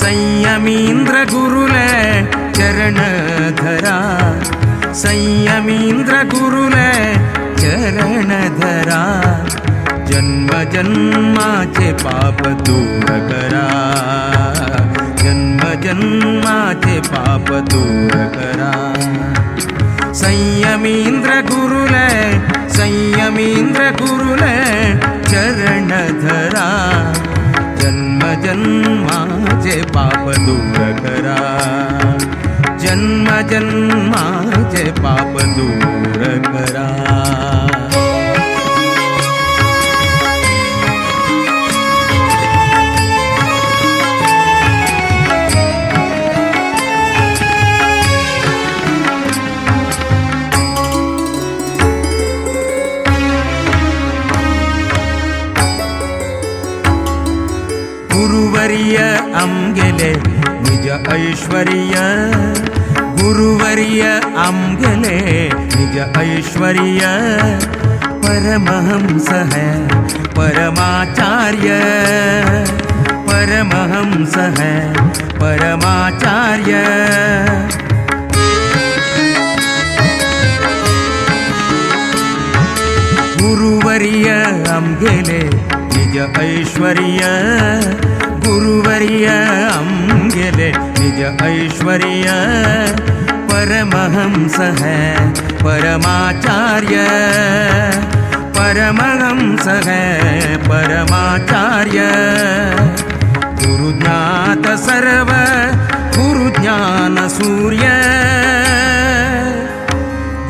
Speaker 1: संयमींद्र गुरुले चरण धरा, संयमींद्र गुरुले चरण धरा, जन्म जन्माचे पाप दूर करा, जन्म जन्माचे पाप दूर करा। संयमींद्र गुरुले, संयमींद्र गुरुले चरण धरा, जन्म जन्माचे पाप दूर करा, जन्म जन्माचे पाप दूर करा। गुरुवर्य आमगेले निज ऐश्वर्य, गुरुवर्य आमगेले निज ऐश्वर्य, परमहंस है परमाचार्य, परमहंस है परमाचार्य। गुरुवर्य आमगेले निज ऐश्वर्य, गुरुवर्य आमगेले निज ऐश्वर्य, परमहंस है परमाचार्य, परमहंस है परमाचार्य। गुरुज्ञात सर्व गुरुज्ञान सूर्य,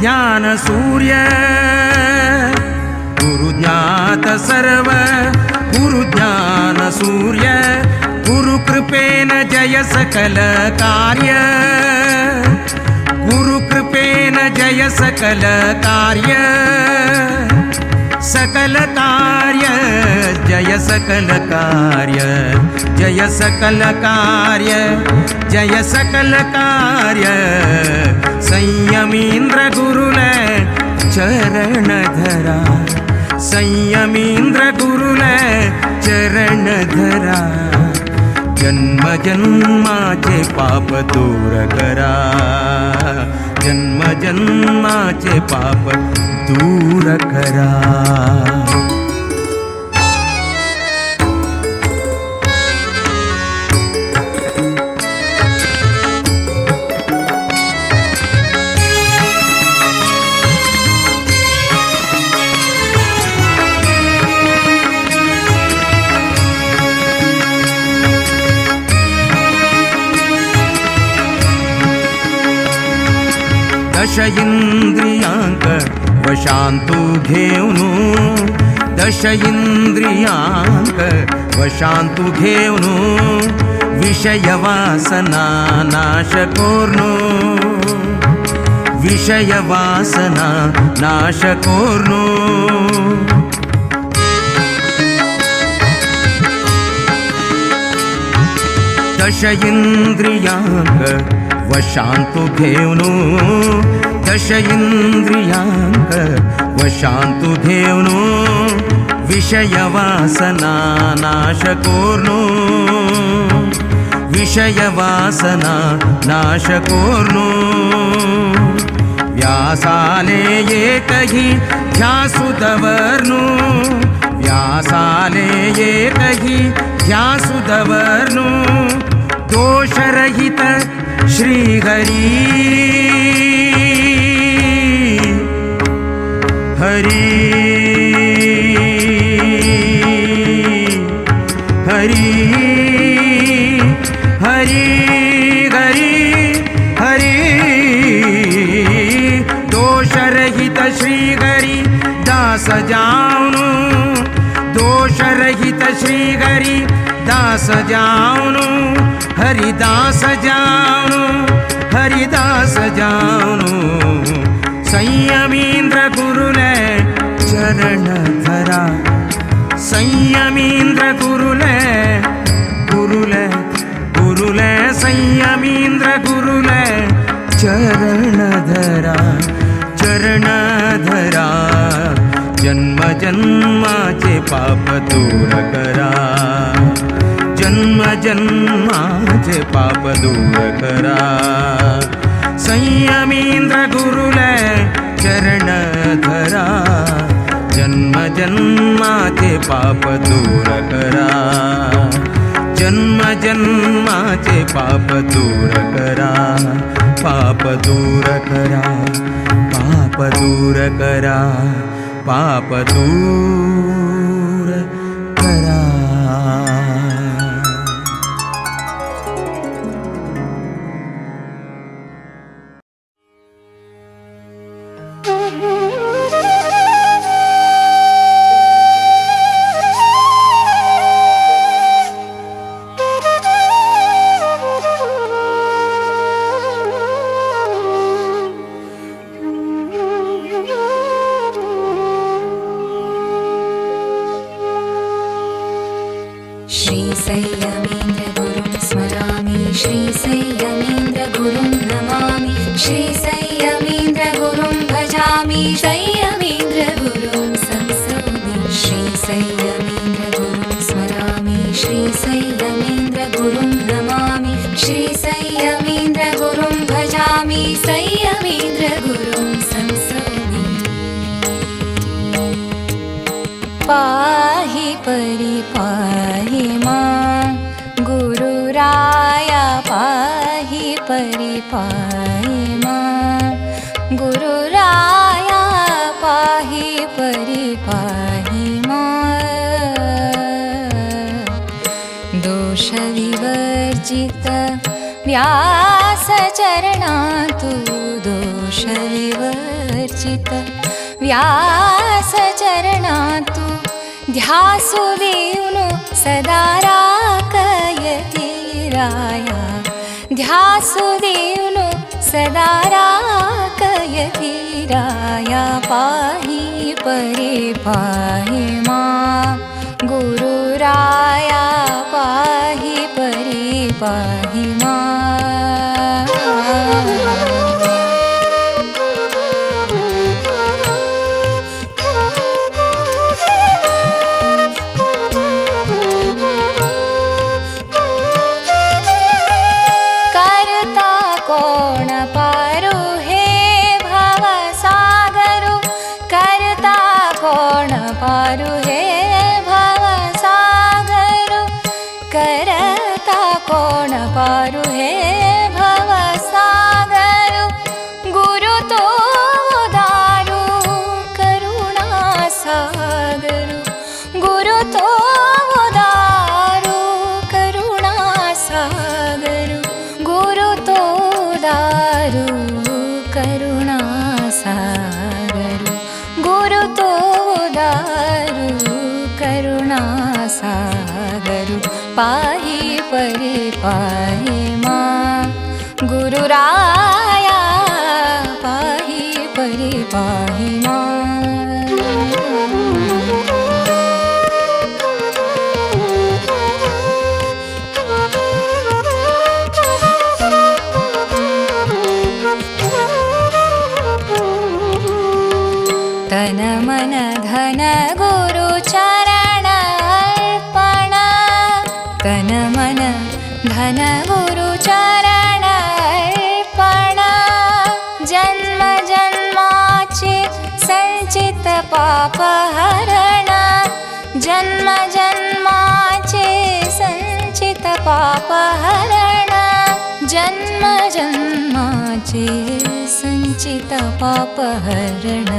Speaker 1: ज्ञान सूर्य, गुरुज्ञात सर्व गुरुज्ञान सूर्य, गुरुकृपेन जय सकल कार्य, गुरुकृपेन जय सकल कार्य, सकल कार्य जय सकल कार्य, जय सकल कार्य, जय सकल कार्य। संयमींद्र गुरुले चरण धरा, संयमींद्र गुरुले चरण धरा, जन्म जन्माचे पाप दूर करा, जन्म जन्माचे पाप दूर करा। दश इंद्रियांक वशांतु घेऊनु, दश इंद्रियांक वशांतु घेऊनु, विषय वासना नाश कोर्नु, विषय वासना नाश कोर्नु। दश इंद्रियांक वशांतु घेऊनु, दश इंद्रियांक वशांतु घेऊनु, विषय वासना नाश कोर्नु, विषय वासना नाश कोर्नु। व्यासाले एकही ध्यासु दवर्नु, व्यासाले एकही ध्यासु दवर्नु, दोषरहित श्रीहरी। श्रीहरी दास जावनु, दोषरहित श्रीहरी दास जावनु, हरिदास जावनु, हरिदास जावनु। संयमींद्र गुरुले चरण धरा, संयमींद्र गुरुले गुरुले गुरुले, संयमींद्र गुरुले चरण धरा, चरण धरा। जन्म जन्माचे पाप दूर करा, जन्म जन्माचे पाप दूर करा। संयमींद्र गुरुले चरण धरा, जन्म जन्माचे पाप दूर करा, जन्म जन्माचे पाप दूर करा, पाप दूर करा, पाप दूर करा, पाप दूर करा।
Speaker 8: श्रीसंयमेन्द्रगुरुं स्मरामि, श्रीसंयमेन्द्रगुरुं नमामि, श्रीसंयमेन्द्रगुरुं भजामि, संयमेन्द्रगुरुं संसौमि। श्रीसंयमेन्द्रगुरुं स्मरामि, श्रीसंयमेन्द्रगुरुं नमामि, श्रीसंयमेन्द्रगुरुं भजामि, संयमेन्द्रगुरुं संसौमि। पाहि परिपाहि मां गुरुराया, पाहि परिपाहि मां गुरुराया, पाहि परिपाहि मां। दोषविवर्जित व्यासचरणा तु, दोषविवर्जित व्यासचरणा तु, ध्यासु देवनु सदा राकयति राया, ध्यासु देवनु सदा राकयति राया। पाहि परिपाहि मां गुरुराया, पाहि परिपाहि मां। कोण पारु हे भवसागरु, करता कोण पारु हे भवसागरु, करता कोण पारु हे भवसागरु। गुरु तो दारु करुणा सागरु, गुरु तो दारु करुणा सागरु, गुरु तो दारु करुणा सागरु, गुरु तो दारु करुणा सागरु। पाहि परिपाहि मां गुरुराया, पाहि परिपाहि मां। तन मन धन गुरु चरण अर्पण, तन मन धन गुरु चरण अर्पण। जन्म जन्माचे संचित पाप हरण, जन्म जन्माचे संचित पाप हरण, जन्म जन्माचे संचित पाप हरण,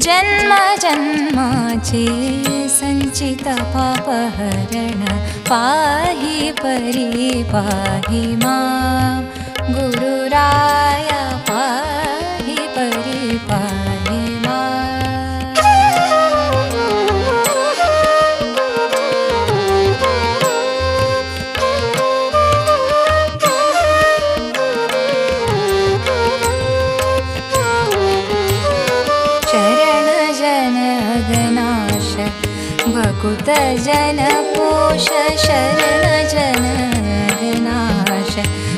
Speaker 8: जन्म जन्माचे संचित पाप हरण। पाहि परिपाहि मां गुरुराया, पाहि परिपाहि। भकुत जन पोष शरण जन नाश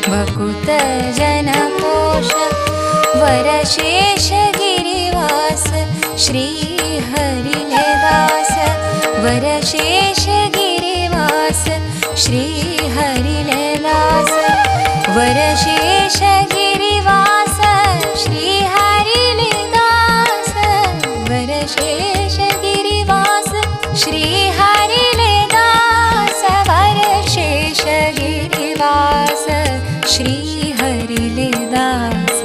Speaker 8: भकुत जन पोष वरशेष गिरिवास श्री हरिले दास वरशेष गिरिवास श्री हरिले दास वरशेष गिरिवास श्री हरिले दास वरशेष गिरिवास श्री हरिले दास वरशेष गिरिवास श्री हरिले दास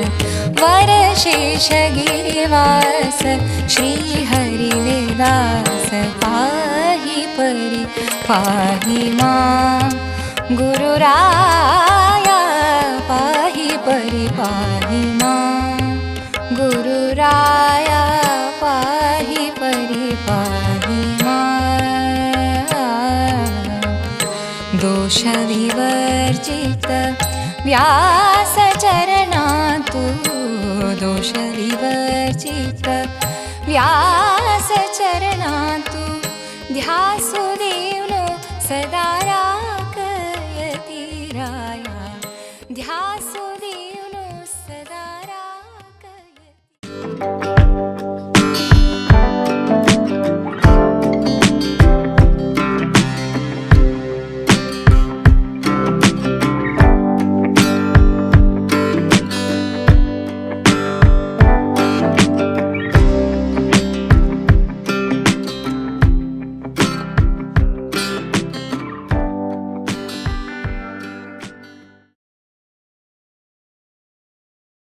Speaker 8: वरशेष गिरिवास श्री हरिले दास पाहि परि पाहि मां गुरुराया पाहि परि पाहि मां गुरुराया पाहि परि पाहि मां दोषविवर्जित व्यासचरणातु दोषविवर्जित व्यासचरणातु ध्यासु देवनो सदा राकयति राया ध्यासु